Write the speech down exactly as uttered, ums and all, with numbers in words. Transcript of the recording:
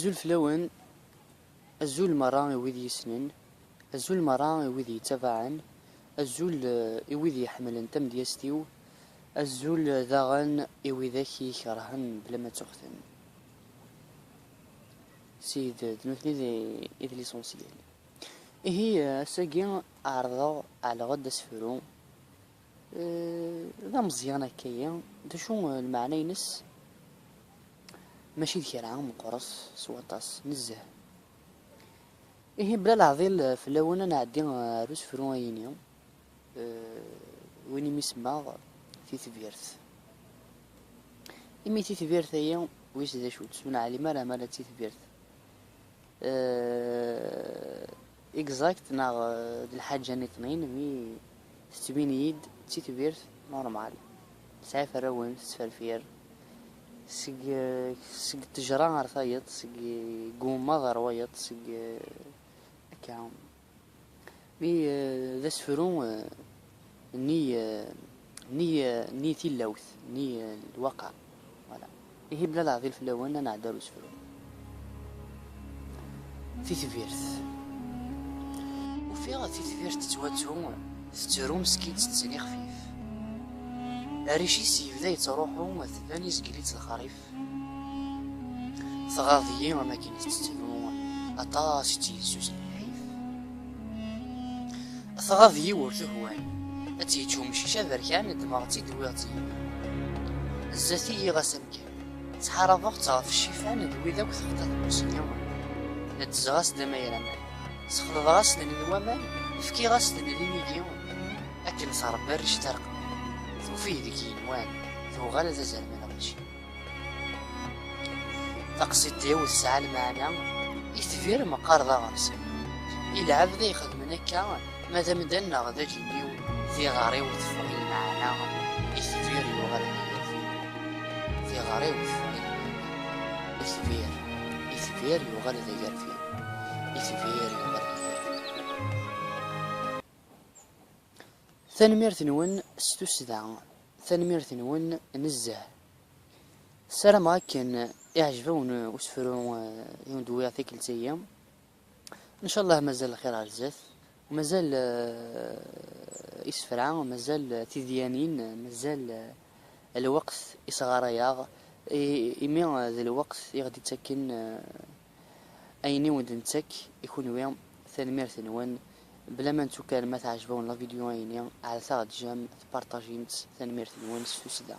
Azul fell-awen, azul merra i wid yessnen, azul merra i wid yettabaɛen, azul, eh, i wid iḥemmlen tamedyazt-iw, azul, eh, daɣen i widak i yi-ikerhen bla ma ttuɣten. Sid, d nutni i d, i d l'essentiel. Ihi, eh, ass-agi ɛerḍeɣ, ɛelleɣ-d asefru. Eh, d ameẓyan akka-yi. D acu, eh, lmeɛna-ines? Mačči d kra, meqqret s waṭas, nezzeh. Ihi, bla leɛḍil, eh, fell-awen, ad nɛeddi, eh, ar usefru ayini, eh, win imi semmaɣ Titbirt. Imi Titbirt-ayi, wis d acu-tt, ur neɛlim ara ma d Titbirt. Eh, exact neɣ, eh, d lḥaǧa nniḍen, mi tettbin-iyi-d d Titbirt normal. Tesɛa iferrawen, tettferfir. Seg, eh, seg ttejra ɣer tayeḍ, seg, eh, igumma ɣer wayeḍ, seg, eh, akka. Mi, eh, d asefru, eh, nni, eh, nni, eh, nni tilawt, nni, eh, lwaqa. Voilà. Ihi bla leɛḍil fell-awen, ad nɛeddi ar usefru. Titbirt. Ufiɣ titbirt tettwattu, tettru meskin tetten ixfif. Arric-is yebda yettruḥu, tban izgel-itt lexrif. Tɣaḍ-iyi am akken tettru, aṭas i tt-yessusen lḥif. Tɣaḍ-iyi ur tuhwan, ad tt-yečč umcic aberkan, ddmeɣ-tt-id wwiɣ-tt i yimi. Zdat-iyi ɣas amkan, ttḥarabeɣ-tt ɣef ccifan d wid akk texḍa tmusni. Neddzeɣ-as-d amayraman, sxelḍeɣ-as-ten d waman, fkiɣ-as-ten d inigi, akken tṛebba rric tarqem, tufi deg yenwan, tuɣal d azerman ɣaci. Taqsiṭ-iw tesɛa lmeɛna, itbir meqqar d aɣersiw. I lɛebd ay ixedmen akka, ma d amdan neɣ d aǧenniw, tiɣer-iw teffeɣ i lmeɛna, itbir yuɣal d agerfiw. Tiɣer-iw teffeɣ i lmeɛna, itbir, itbir yuɣal d agerfiw. Itbir yuɣal d agerfiw. Tanemmirt-nwen s tussda, tanemmirt-nwen nezzeh. Ssarameɣ akken iɛjeb-awen usefru, eh, i wen-d-wwiɣ tikkelt-agi. Ncallah mazal lxir ar zdat, u mazal, eh, isefra, mazal tidyanin, mazal, eh, lweqt i sɣarayeɣ, i, imi, eh, d lweqt i ɣ-d-ittakken, eh, ayen i wen-d-nettak i kunwi. Tanemmirt-nwen. Bla ma nettukkar, ma teɛjeb-awen la vidéo ayini, ɛerḍet-aɣ-d j'aime, tpartajim-tt. Tanemmirt-nwen s tussda.